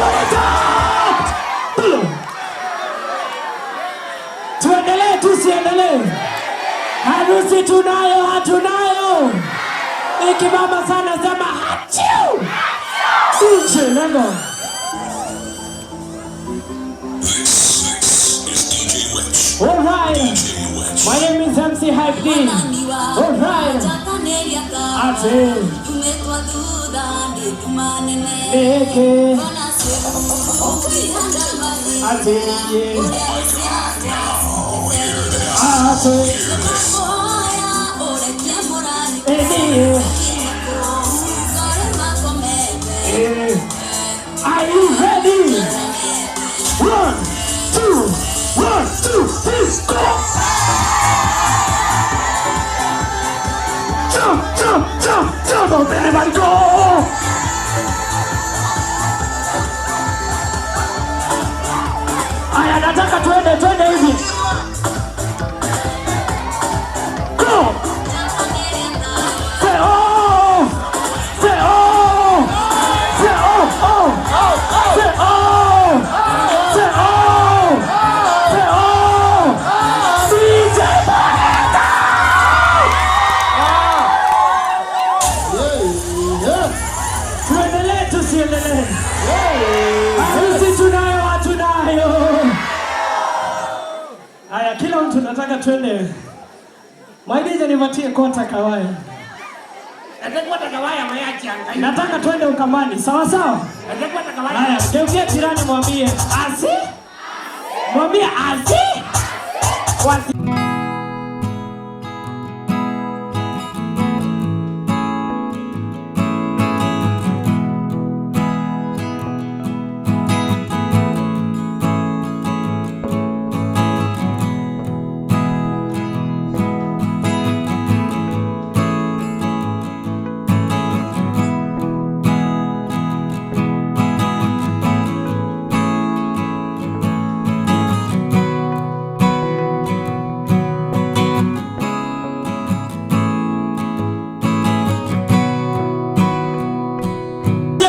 Put it up! Pull. Tuendelee tusiendelee? Harusi tunayo, hatunayo? Ikibamba sana sema hachu. DJ Lengo. This is DJ Rich. All right. DJ Rich. My name is MC Hype D. All right. Ate. Neke. Ate. Ate. Eni. Eh. Are you ready? One, two, one, two, three, go! Jump, jump, jump, jump up, everybody go! Aya, nataka tuende, tuende hivi. Go! Say oh! Say oh! Say oh! Oh! Say oh! Say oh! Say oh! DJ Bonita! Tuendelee tusiendelee? Harusi tunayo, hatunayo? Aya, kila mtu nataka twende. My DJ nipatie kota kawaya. Nataka twende Ukambani, sawa sawa? Haya, geukia jirani mwambie asi, mwambie asi. Wasi.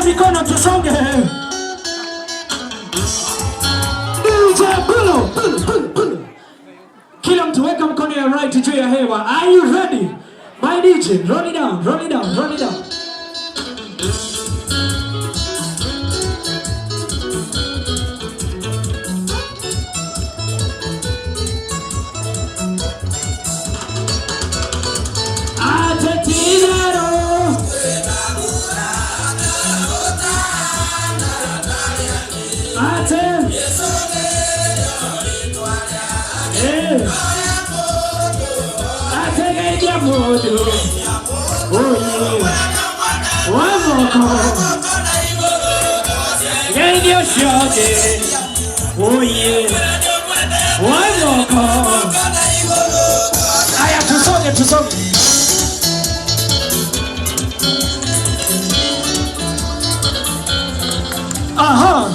Mikono tusonge. DJ Bulo, Bulo, Bulo, Bulo. Kila mtu weka mkono ya right juu ya hewa. Are you ready? My DJ, roll it down, roll it down, roll it down. Atetinero. Ate. Eh. Ategeithia mũndũ. Oye. Wa moko. Geithia ũcio ũngĩ. Oye. Wa moko. Aya, tusonge, tusonge. Aha.